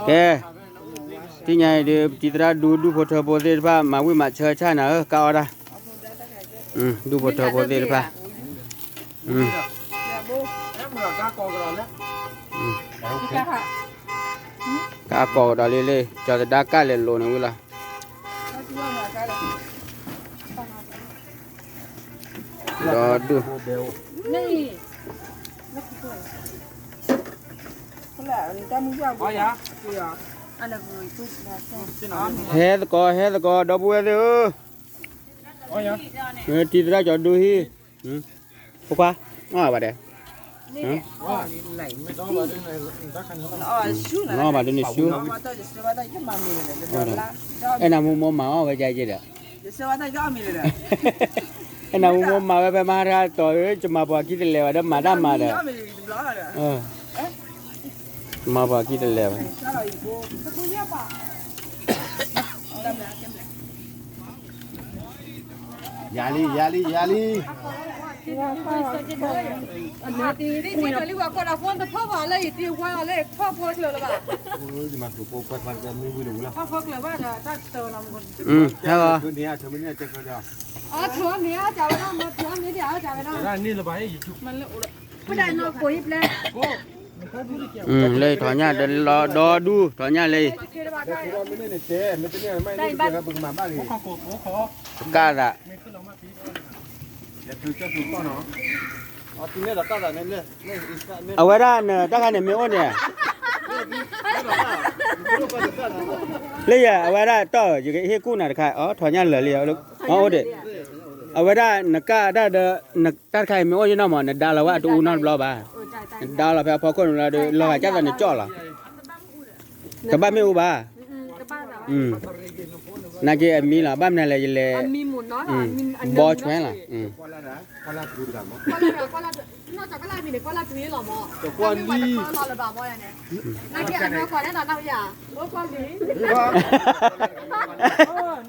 ကဲ, သ့ၣ်ညါအံၤဒီး ပတံၤသရၣ်ဒူ ဒူၣ်ဖိထၢဖိသ့ၣ်တဖၣ် မၤဝံၣ်မၤဆၢဆၣ်နၤဧၢ, ကၣ်အီၣ်တၢ်, ဒူၣ်ဖိထၢဖိသ့ၣ်တဖၣ်, ကၣ်ကိးကဒီးလံလံ, ကၠီၤသဒါကၣ်လဲၤလိၤန့ၣ်ဝံၤလီၤ. ဒီဒူၣ်, ဟဲသကိး ဟဲသကိး ဒီပုၢ်ဝဲၢ်သ့ၣ်ဧၢ, တံၤသရၣ်ကၠီၤဒူဟံၣ်, ဖိခွါ, အီၣ်ဘၣ်ဒဲး, အီၣ်ဘၣ်ဒ်န့ၣ်ဆူ, အဲၣ်နၤမူမိၢ်မၤအီၣ်ဝဲကဲက့ဒီး, အဲၣ်နၤမူမိၢ်မၤဝဲဖဲမဟါတဂၤတီၤဧၢ, ယမၤပှၤခံတလဲၤဘၣ်ဒီးမၤတၢ်မၤဒီး, မၤပှၤခံတလဲၤဘၣ်. ယၤလံ ယၤလံ ယၤလံ. လၢထီၣ်ညၣ်ဒီးလီၤဒီဒူၣ် ထီၣ်ညၣ်လၢ, ကၣ်သး, အဝဲဒၣ်နတၢ်ခါန့ၣ်မ့ၢ်အိၣ်န့ၣ်, လၢယၤ အဝဲဒၣ်တီၢ် ယကဟ့ၣ်ကူၣ်နၤတခါ, အီ ထီၣ်ညၣ်လၢာ်လံ, အိၣ်ဒံး, အဝဲဒၣ်နကၣ်တၢ်ဒီး တၢ်တခါအံၤမ့ၢ်အိၣ်ယနီၢ်မး နဒါလီၤဝဲအတအူနီတဘျီဘၣ်, နဒါလီၤဖဲအဖီခိၣ်န့ၣ်လီၤဒီး လီၤဂာ်ကၢ်သးနကၠီၣ်လီၤ, တဘၣ်မ့ၣ်အူဘၣ်, နာ်က့အမံလီၤ ဘၣ်မနုၤလဲၣ် ယလဲၤ, ဘီဆွဲလီၤ,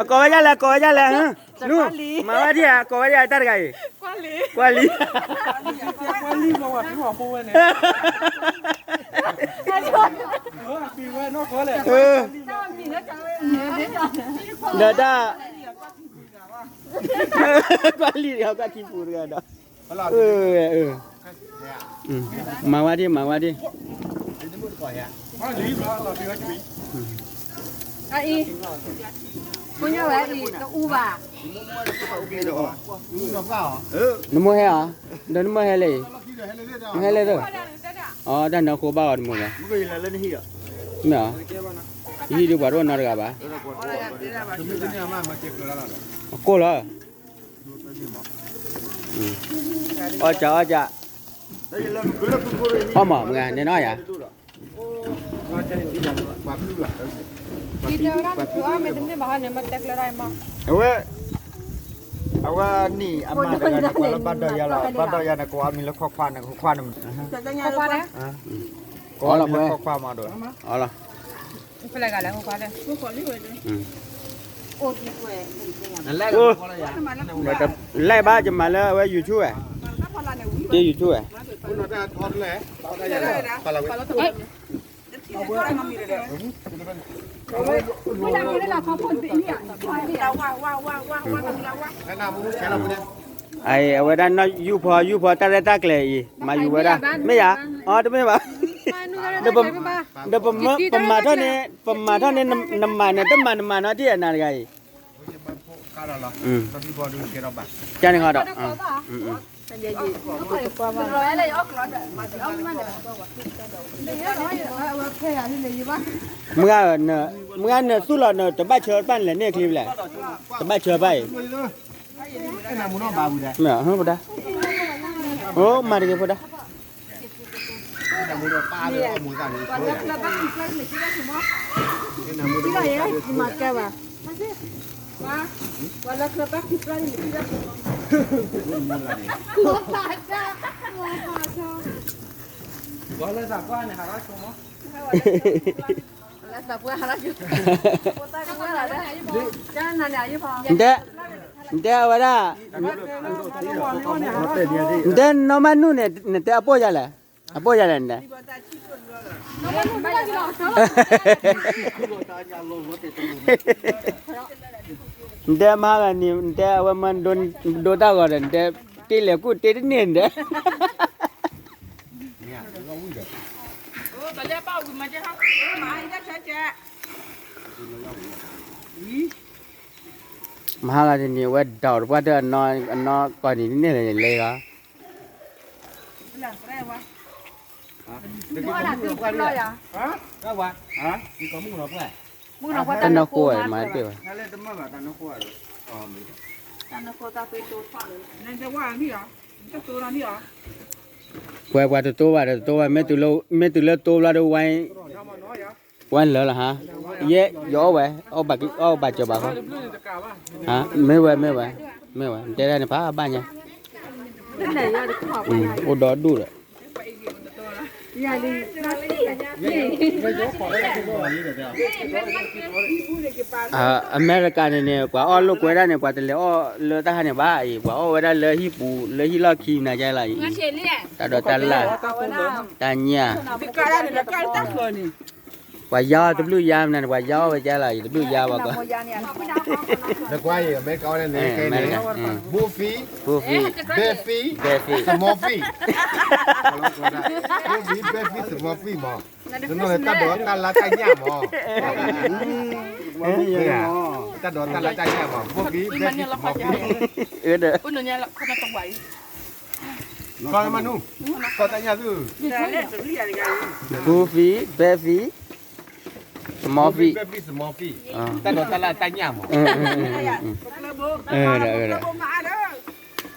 အကိးဝဲဒ်လဲၣ် ကိးဝဲဒ်လဲၣ်, နူ, မၤဝဲဒ်ဧါ ကိးဝဲဒ်ဧါ တၢ်တဂၤအံၤ, ကွၢ်လံ, ဒီးတၢ်, ကွၢ်လံ ကွၢ်ခံပူၤတဂၤဒီး, မၤဝဲဒ် မၤဝဲဒ် အံၤ, ဖိညၣ်ဝဲအံၤ တအူဘၣ်, နမိၢ်ဟဲဧါ, ဒီးနမိၢ်ဟဲလဲၣ်အံၤ, နဟဲလဲၣ်သၢ, အီ တၢ်နၢဃိဘၣ်အီၤ တမိၢ်ဘၣ်, မ့ၢ်ဧါ, ယဟံၣ်ဒုးပှၤတအိၣ်နီတဂၤဘၣ်, အကိၢ်လီၤ, အီၣ်ကၢ အီၣ်ကၢ, အီၣ်မး မ့ၢ်ဂ့ၤ နဲနီၢ်ယၤ အဝဲ, အဝဲနံၣ်အမါတဂၤန့ၣ် ကွၢ်လၢဘၣ်ဒီးယၤလီၤ, ဘၣ်ဒီးယၤန့ၣ် ကိးအမံၤလၢခွါခွါန့ၣ် ခွါခွါန့ၣ်, ကိးအမံၤလၢခွါခွါမးဒီး, လဲၣ်ဘၣ် ယမၤလၢအဝဲ YouTube ဝဲ, တ့ YouTube ဝဲ အဝဲဒၣ်နီၢ်ယူၢ်ဖီ ယူၢ်ဖီတၢ်ရဲၣ်တၢ်ကျဲၤအံၤ မၤယူၤဝဲဒၣ် မ့ၢ်ယၤ, အီ တမ့ၢ်ဘၣ်, ဒီးပမၤထီၣ်န့ၣ် ပမၤထီၣ်န့ၣ် နမၤန့ၣ် တမၤနမၤနီတံၢ်အနၤတဂၤအံၤ, ကန့ၣ်ဃီဒီး မုၢ်ဂၤ, မုၢ်ဂၤနသူၣ်လီၤနတဘၣ်ဆၢတဖၣ်န့ၣ် လဲၤန့ၢ်ချံဖဲလဲၣ်, တဘၣ်ဆၢတဖၣ်အံၤ, မ့ၢ်ဖိဒါ, အိၣ်မၤတဂ့ၤဖိဒါ, နတဲ, နတဲအဝဲဒၣ်, နတဲနီၢ်မၢ်နုၢ်န့ၣ် နတဲအပိၢ်ယၤလဲၣ် အပိၢ်ယၤလဲၣ်နတဲ, နတဲမဟါဂၤန့ၣ် နတဲအဝဲမၤဒိတၢ်ဂီၤဒီး နတဲတ့လဲၤကူၣ်တ့တန့ၢ်နတဲ မဟါဂၤတနံၤဝဲဒၣ်တပှၢ်တၢၢ်အနီၢ်ကီၢ်နံၤန့ၣ်လဲၤလဲၤဂီၤ တၢ်နီၢ်ခိဝဲမၤတပ့ၢ်ဘၣ်, ပှၤပှၤတတိဘၣ်တတိဘၣ် မ့ၢ်တုၤလၢတိဘျီဒီးဝဲ ဝဲလၢလီၤဟါ, ယဲယအီၣ်ဝဲ, အီၣ်ဘၣ်စၢၤဘၣ်ဃီ, မ့ၢ်ဝဲမ့ၢ်ဝဲ, မ့ၢ်ဝဲ နတဲဒၣ်န့ၣ်ဖးဘၣ်ညါ, အိၣ်ဒီဒူၣ်ဒီး အမဲရကၤန့ၣ်န့ၣ် ပှၤအီၣ်လိာ်ကွဲဒၣ်န့ၣ် ပှၤတလဲၤအီၣ်လၢတၢ်ဟါန့ၣ်ဘၣ်အံၤ, ပှၤအီၣ်ဝဲဒၣ်လၢဟံၣ်ပူၤ လၢဟံၣ်လီၢ်ခံနၤကဲလီၤအံၤ, တၢ်ဒိးတၢ်လၢ်, တၢ်ညၣ် ပှၤယါတဘျုးယါမနုၤန့ၣ် ပှၤယါအီၣ်ဝဲကဲလီၤအံၤ တဘျုးယါပှၤကီး, နကွၢ်အံၤ အမဲရကၤအီၣ်န့ၣ်န့ၣ် ဘိၣ်ဖံး, ဘဲၣ်ဖံး, ဘဲၣ်ဖံး, စမီၣ်ဖံး, ဘိၣ်ဖံး, ဘဲၣ်ဖံး, စမီၣ်ဖံးမး, တနီၤန့ၣ် တၢ်ဒိးတၢ်လၢ်တၢ်ညၣ်မး, တၢ်ဒိးတၢ်လၢ်တၢ်ညၣ်မး ဘိၣ်ဖံး, ဘဲၣ်ဖံး, စမီၣ်ဖံး, ကီမနုၤ, ကီတၢ်ညၣ်သု, ဘိၣ်ဖံး, ဘဲၣ်ဖံး, စမီၣ်ဖံး, ဘဲၣ်ဖံး, စမီၣ်ဖံး, တၢ်ဒိးတၢ်လၢ်တၢ်ညၣ်မး,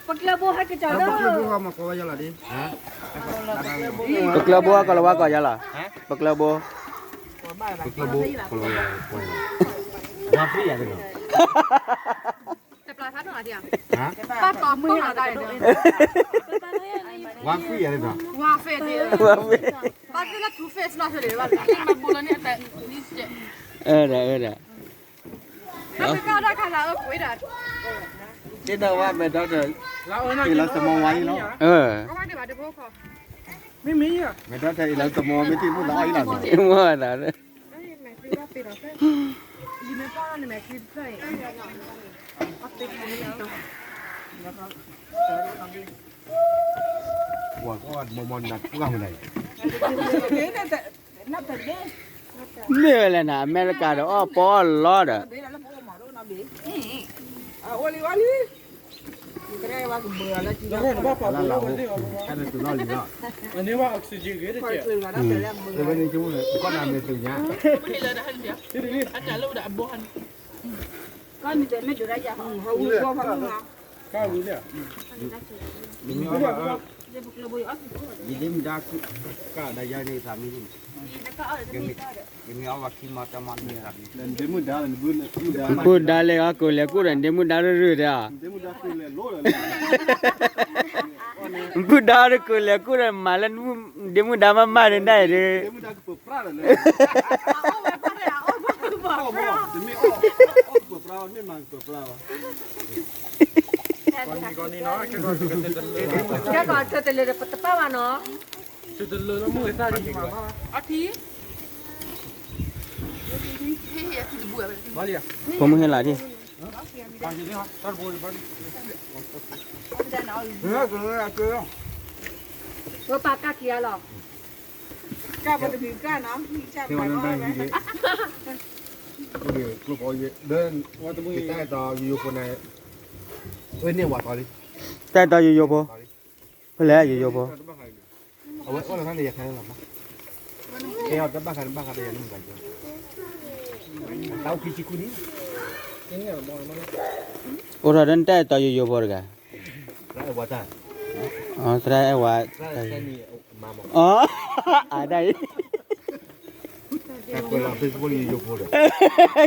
ပကျၢၤဘိဟဲက့ၤကီးလၢ, ပကျၢၤဘိဟဲက့ၤကီးလၢ, ပကျၢၤဘိဟဲကီးလၢဝါကီးယါလီၤ, ပကျၢၤဘိ, ပကျၢၤဘိ, ဝါဖံးယါလီၤ, ဝါဖံးယါလီၤ, ဝါဖံး, အၢဒၣ်အၢဒၣ် တ့ဒီးဝဲမဲာ်ဒီးတၢ်, အ့ၣ်လီၤသမီဝါအံၤလီၤ, မဲာ်ဒီးတၢ်အ့ၣ်လီၤသမီ မ့ၢ်တ့ၢ်မူလီၤအံၤလီၤ, မ့ၢ်ဒၣ်, ပှၤကီၢ်မီမီနၤပှၢ်မနၤ, မ့ၢ်ဝဲလဲၣ်နၤ အမဲရကၤဒီးအီၣ်ပီအီၣ်လီဒီး, ပုၢ်ဒါလဲၤအီၤကိးလဲၤကူၣ်ဒီး ဒ့မုၣ်ဒါရၢၢ်ရၢၢ်ဒီး, ပုၢ်ဒါဒီးကိးလဲၤကူၣ်ဒီး မၤလၢ ဒ့မုၣ်ဒါမၤမၤန့ၣ်ဒၣ်အံၤဒီး ကဲကီး တလၢာ်ဒီးပတပာ်ဘၣ်နီၤ, အထံ ဖိမုၣ်ဟဲလီၤဒံး, ပပာ်ကၢ်ခံဂၤလီၤ, ကၢ်ပတမံၤကၢ်နီၤ, ကၢ်ပတမံၤကၢ်, တၢ်အဲၣ်တီယိယိဖိန့ၣ်, ဝဲန့ၢ်ဝဲတီလံ, တၢ်အဲၣ်တီယိယိဖိ, ဖဲလဲၣ်ယိယိဖိ အဝဲအိၣ်လီၤခါန့ၣ် ယခါန့ၣ်လီၤ, ကဲအီၤတဘၣ်ခါန့ၣ် ဘၣ်ခါဒီးယၤန့ၣ်မတၤကဲ, တၢ်အိၣ်ဖံဆံခူၣ်န့ၣ်, အိၣ်ထီၣ်ဒီးနတၢ်အဲၣ်တီယိယိဖိတဂၤ, သရၣ်အဲၣ်ဝဲတၢ်, အီ အဒၣ်အံၤ,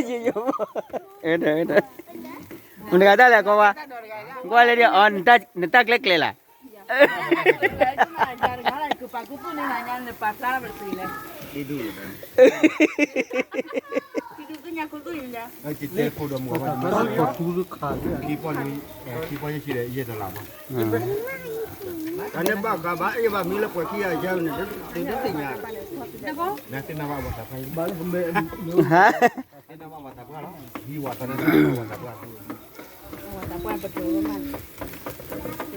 ယိယိဖိ, မတၤတဂၤတၢ်လဲၣ်ကီဝါ, ကွၢ်လၢဒ်အီၤ, နတၢ်ကျဲကျဲၤလၢ် ကတဲဖိဒီးမုၢ်ဂီၤဘၣ်, ခံပီၢ်ယဲၢ်တလးဘၣ်, တၢ်န့ၣ်ဘၣ်ဂၤဘၣ် အဲၣ်ဘၣ်မံလၢပှဲၤခံဂၤယါန့ၣ် တသ့ၣ်ညါ, နသ့ၣ်နီၣ်ဘၣ်ဝဲသးပှၢ်, ဟ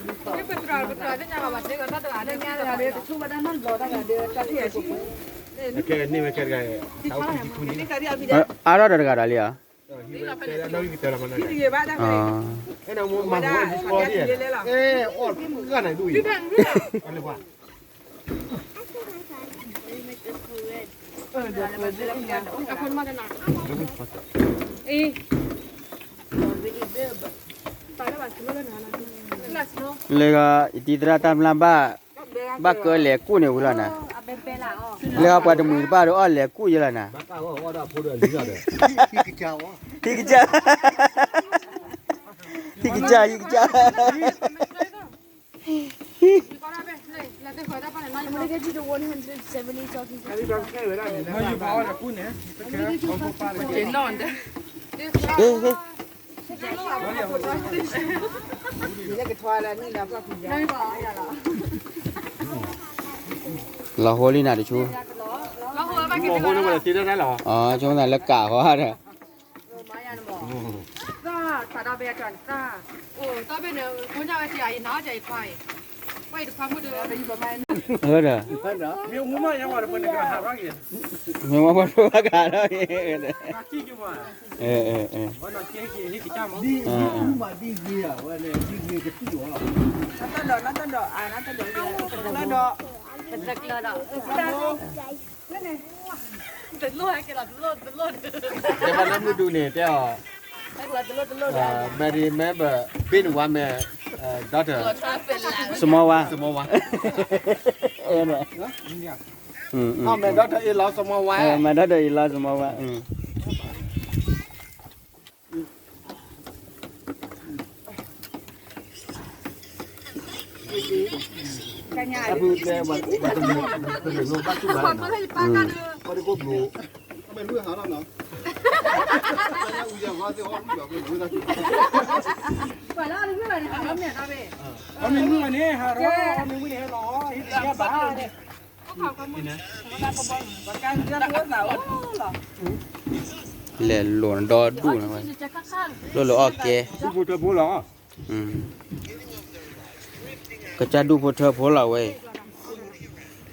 ါ, အါထီၣ်ဒီးတဂၤဒီးလံဧါ, လၢယတံၤသရၣ်တၢ်မျၢ်ဘၣ်, ဘၣ်ကၢလဲၤကူၣ်န့ၣ်ဝံၤလီၤနၤ, လၢပှၤတမှံၤတပၣ်ဒီးအီၣ်လဲၤကူၣ်ယလီၤနၤ, ဟံၣ်ကစၢ်, ဟံၣ်ကစၢ်, ဟံၣ်ကစၢ် လီၤဟိလံနၤတဆူ, ဆိကမိၣ်သးလၢကးဃီဒီး, ဒီး, မ့ၢ်ဝဲပှၤဘၣ်ကးဒီး, တဲဘၣ်လၢမုၢ်ဒူန့ၣ် တဲအီၤ, Mary remember big one, daughter, small one, small one, my daughter in law small one, my daughter in law small one. လဲၤလိာ်နဒီဒူၣ်န့ၣ်, လိၣ်လၢအီၣ်ကဲ, ကစၢ်ဒူၣ်ဖိထၢဖိလီၤဝဲအံ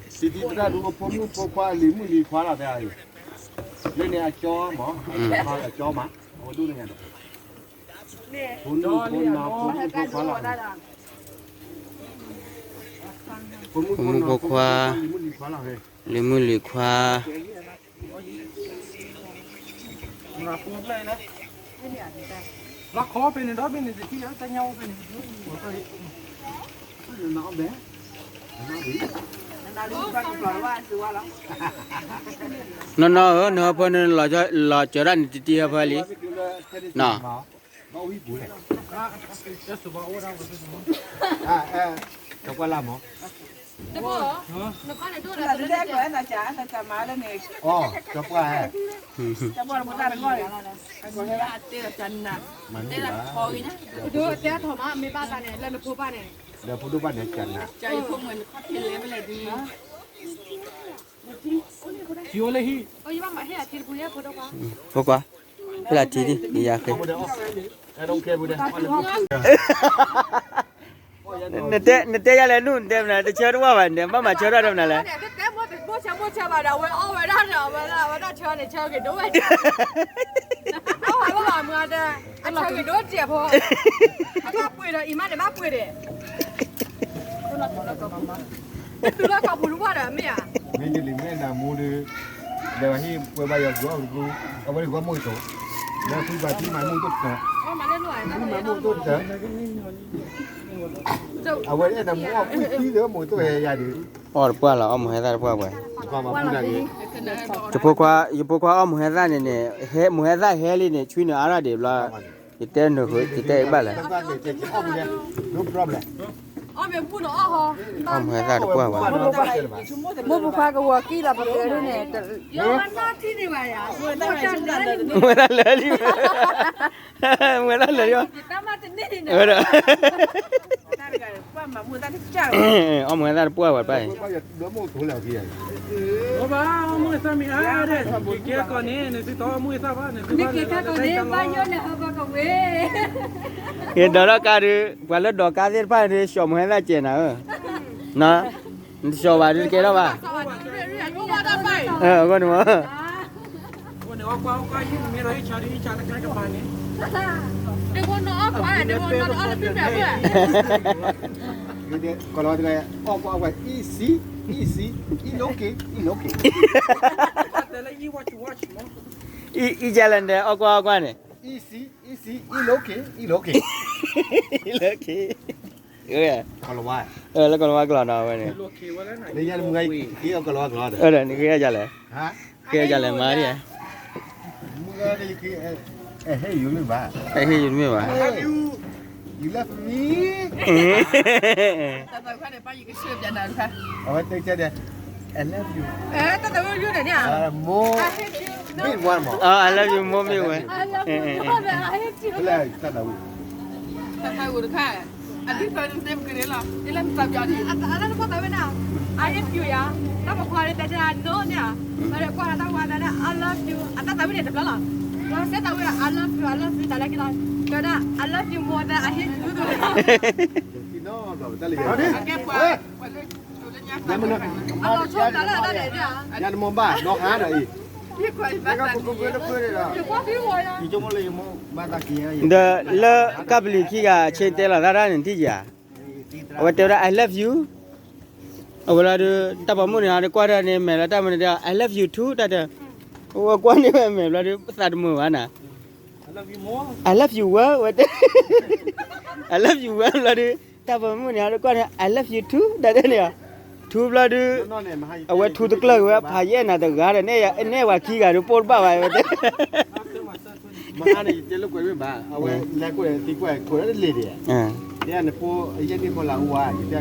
ၤ, တံၤသရၣ်ဒူၣ်ဖိမုၣ်ဖိခွါလံၤမုၣ်လံၤခွါလီၤတဲအံၤ, လၢန့ၣ်အကၠီမး, အကၠီမး, အဝဲဒူၣ်န့ၣ်, ဖိမုၣ်ဖိခွါ, ဖိမုၣ်ဖိခွါ, လံၤမုၣ်လံၤခွါ, နီၢ်နီၢ်ဧၢ, နဟၢဖၢန့ၣ်, လီၤစၢၤဒၣ်န့ၣ်တံၤတံၤဟၢဖၢလံ, နီၢ် ဖိခွါ, ဖဲလၢထံဒံး ယယၤဃ့, နတဲယၤလဲၣ်နူၢ် နတဲမနုၤ တဆၢတဝၢ်ဘၣ် နတဲဘၣ်မၤဆၢထီၣ်တမနုၤလဲၣ်, အဝဲဒၣ်ဒီး အဝဲဒၣ်ဆၢန့ၣ် ဆၢက့ၤဒိၣ်ဝဲ, အဝဲဘၣ်မၤဒီး အဆၢက့ၤဒိၣ်စဲးဖိ, အဘၣ်ပှ့ၤဒီး အံၤမးန့ၣ် ဘၣ်ပှ့ၤဒီး တုၤလၢကီၢ်ပူၤတဝၢ်ဒီး မ့ၢ်ဧါ, မ့ၢ်ယလံၤမ့ၢ်နၤမူဒီး, ဒီးဟ့ၣ်ပှဲၤဘၣ်ယွၤဂီၢ်အူ, အဝဲဂီၢ်မိၢ်အသိး, လၢဖုဘၣ်ဖုမၤမိၢ်သိၣ်တၢ်, ဖုမၤမိၢ်သိၣ်တၢ်, အဝဲအဲၣ်နၤမူအီၣ်ကွံာ်သံဒီးမိၢ်သိၣ်ဟဲယၤဒီး, အီၣ်တပှၢ်လီၤ အီၣ်မိၢ်ဟဲသၣ်တပှၢ်ပှဲၤ, ယဖိခွါ, ယဖိခွါအီၣ်မိၢ်ဟဲသၣ်န့ၣ်န့ၣ်, မိၢ်ဟဲသၣ်ဟဲလံန့ၣ် ဆွံနုာ်အါထီၣ်ဒံးဘျီ, ယတဲနုာ်ဃုာ် ယတဲအံၤဘၣ်လဲၣ်, အီၣ်မိၢ်ဟဲသၣ်တပှၢ်ပှဲၤ, မိၢ်ဖိခွါကဝီၤကံၢ်လီၤပကဲဒ်န့ၣ်, မိၢ်ဟဲသၣ်လၢာ်လံ, မိၢ်ဟဲသၣ်လၢာ်လံ, ဒီး အီၣ်မူၤသၣ်တပှၢ်ဝဲတဖၣ်အံၤ, က့ၤကီးန့ၣ် ဘါယိၣ်န့ၣ်ဟဲဘၣ်ကဝ့ၤ, က့ၤဒီးထီၣ်ကါဒုး ပှၤလၢဒိးကါသ့ၣ်တဖၣ်န့ၣ် ဒုး စီၤမူၤဟဲသၣ်စဲးနၤဧၢ, နတစီၤဘၣ်ဒုးတကဲထီၣ်ဘၣ်, အဃိန့ၣ်မ့ၢ် ကီးလီၤတဂၤ အီၣ်ကွၢ်အီၣ်ကွၢ် easy, easy, အံၣ်လိက့ၤ အံၣ်လိက့ၤ, အံၣ်ကလဲၣ်န့ၣ် အီၣ်ကွၢ်အီၣ်ကွၢ်န့ၣ်, easy, easy, အံၣ်လိက့ၤ အံၣ်လိက့ၤ, အံၣ်လိက့ၤ, လၢကီးလီၤဝါကျိာ်နီၤဝဲန့ၣ်, နဃ့ဒ်လဲၣ်, ဃ့ဒ်လဲၣ်မၤဒ်, ဟ့ၣ်ယုာ်တမ့ၢ်ဘၣ်, you love me, အဝဲတဲကဲဒဲး, I love you, more, big one မး, I love you more, big one, တၢ်သးဝံၣ်, တၢ်သးဝံၣ်တခါ, အဒိဖဲန့ၣ်တဲပကရ့လီၤ, လၢနသးပျီန့ၣ်, အလၢနဖီၣ်သးဝဲဒၣ်, I hate you ယၤ, တၢ်ပခွါန့ၣ်တဲဒၣ် no န့ၣ်, ဘၣ်ဒီးကွၢ်လၢတၢ်ဝါသးဒၣ် I love you အတၢ်သးဝံၣ်န့ၣ်တဘျီလီၤ, ဒီးစဲသးဝဲဒၣ် I love you, I love you တၢ်လၢက့ၤလီၤ, တဲဝဲဒၣ် I love you more than I hate you သိးလီၤ, အကဲပှၤ ယၤတမ့ၢ်ဘၣ် နီၢ်ဟါဒီးအံၤ, ဒီးလၢကပလံၤခံဂၤဆ့တဲလီၤသးတၢ်န့ၣ်ထံၣ်ယၤ, အဝဲတဲဝဲဒၣ် I love you, အဝဲလီၤဒုး တၢ်ပိာ်မုၣ်န့ၣ်ဒီးကွၢ်တၢ်န့ၣ် မဲာ်လီၤတၢ်မုၣ်န့ၣ်တဲ I love you too တၢ်တဲ, အဝဲကွၢ်န့ၢ်ဝဲမဲာ်ဘျီဒုး ပသးတမုာ်ဘၣ်နၤ, I love you ဝဲ ဝဲတဲ, I love you ဝဲဘျီဒုး တၢ်ပိာ်မုၣ်န့ၣ်ဒီးကွၢ်န့ၣ် I love you too တၢ်တဲန့ၣ်, ထူဘျီဒုး, အဝဲထူတကျၢၢ်က့ၤဝဲ ဖးယဲၢ်နၤတဂၤဒီး နဲၣ်ဝဲခံဂၤဒုး ပိၢ်တဘၣ်ဘၣ်ဝဲတဲ မဟါန့ၣ် ယတဲလိာ်ကွဲမ့ၢ်ဘၣ်, အဝဲလဲၤကွဲးသံကွၢ်ခိးလၢတလ့ၤဒံး, တဲနဖိအယဲၢ်နံၣ်ဖိလၢအူဝါ, ယတဲ,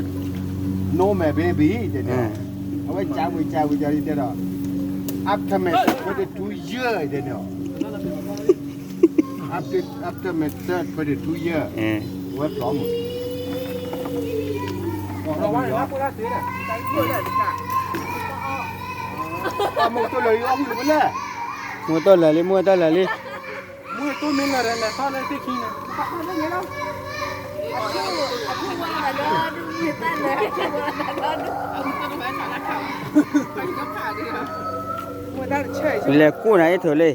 no my baby တဲန့ၣ်, အဝဲကးဝံၤကးဝံၤကးဝံၤတဲဒီး, after my third twenty-two year တဲန့ၣ်, after, after my third twenty-two year ဝဲဖျိမး မုၢ်တိၢ်လၢာ်လံ အီၣ်မုၢ်လၢ်, မုၢ်တိၢ်လၢာ်လံ မုၢ်တိၢ်လၢာ်လံ, မုၢ်တိၢ်မ့ၢ်လၢာ်ဒီး လဲၤထီၣ်လၢသ့ၣ်ခံန့ၣ်, လဲၤကူၣ်နၤအဲၣ်ထုးလံ,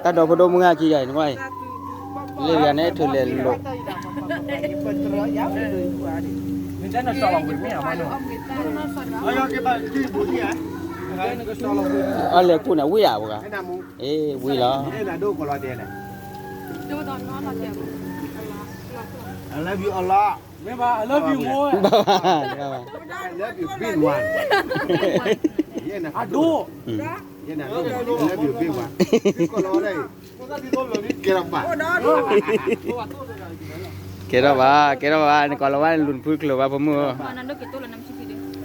တၢ်ဒီဖိဒိၣ်မုၢ်ဂၢ်ခံဂၤအံၤ နကွၢ်အံၤ, လၢယၤန့ၣ်အဲၣ်ထုးလဲၤလိာ် အလဲၤကူၣ်န့ၣ် ဝံၣ်ဧါပှၤ, အ့ ဝံၣ်လီၤ, အဒိ ကဲထီၣ်ဘၣ်, ကဲထီၣ်ဘၣ်, နကွၢ်လီၤဝဲဒၣ်အံၤ, ကဲထီၣ်ဘၣ်, ကဲထီၣ်ဘၣ်, နကွၢ်လီၤဝဲဒၣ် နလူၤဖုကျိၤဘၣ်ဖိမုၣ်ဧၢ,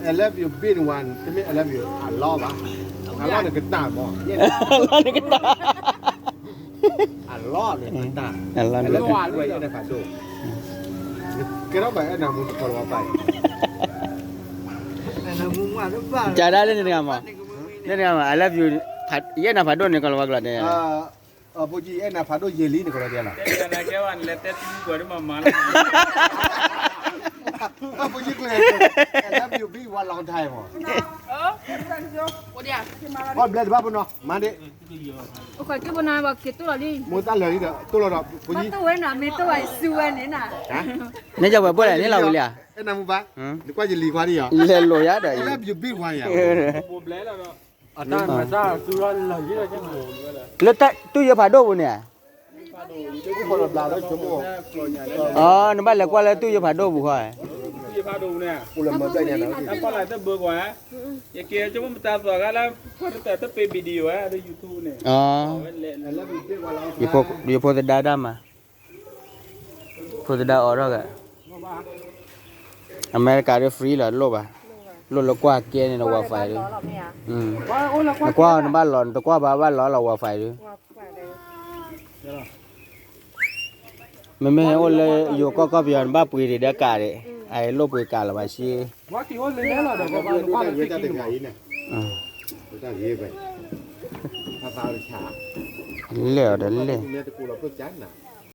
I love you big one တမ့ၢ် I love you အလီၢ်ဘၣ်, အလီၢ်နကတၢၢ်မး, အလီၢ်နကတၢၢ်, အလီၢ်နကတၢၢ်, အလီၢ်နကတၢၢ်, ကဲထီၣ်ဘၣ် အဲၣ်နၤမူ နကွၢ်လီၤဝဲဘၣ်အံၤ, ကဒၣ်လၢနတဂၤမး, လၢနတဂၤမး I love you, ယအဲၣ်နၤဖးဒိၣ်န့ၣ် ကွၢ်လီၤဝဲကျိၤန့ၣ် ဖိကံ အဲၣ်နၤဖးဒိၣ်ယဲၢ်လံန့ၣ် ကလီၤတဲလီၤ, ဖိကံကျဲ, I love you big one long time မး, ဘျဲတဘၣ်ပနီၤ မၤဒ့, မိၢ်တၢ်လၢာ်လံဒီး တိၢ်လီၤဒီး ဖိကံ, နဲယဝဲဘၣ်လဲၣ် န့ၣ်လီၤဝံၤလံဧါ, အဲၣ်နၤမူဘၣ်, နကွၢ်ယလံၤခွါဒံးယၤ, လဲၤလိာ်ယၤဒီး I love you big one ယၤ လၢတူၢ်ယိၤဖးဒိၣ်ပူၤန့ၣ်, အ, နဘၣ်လဲၤကွၢ်လၢတူၢ်ယိၤဖးဒိၣ်ပူၤဃီ, ယဖိသဒါဒၣ်မး, ဖိသဒါအိးထီၣ်ဂၤ, အမဲရကၤဒုး free လီၤ တလိၣ်ဘၣ်, လိၣ်လၢကွၢ်ကဲန့ၣ်ဒီး wifi ဒုး, နကွၢ်နဘၣ်လီၤ နတကွၢ်ဘၣ်ဘၣ်လီၤလီၤ wifi ဒုး, မ့မ့ၢ်အိၣ်လၢယိၤကီၢ်ကီၢ်ပယီၤ နဘၣ်ပှ့ၤဒံးဒီးကးဒံး အလိၣ်ပှ့ၤကးလၢၤဘၣ်ဆ့, လဲၤအီၤဒီးလဲၣ်, လဲၤအီၤဒီးလဲၣ်, လဲၤအီၤဒီးလဲၣ်,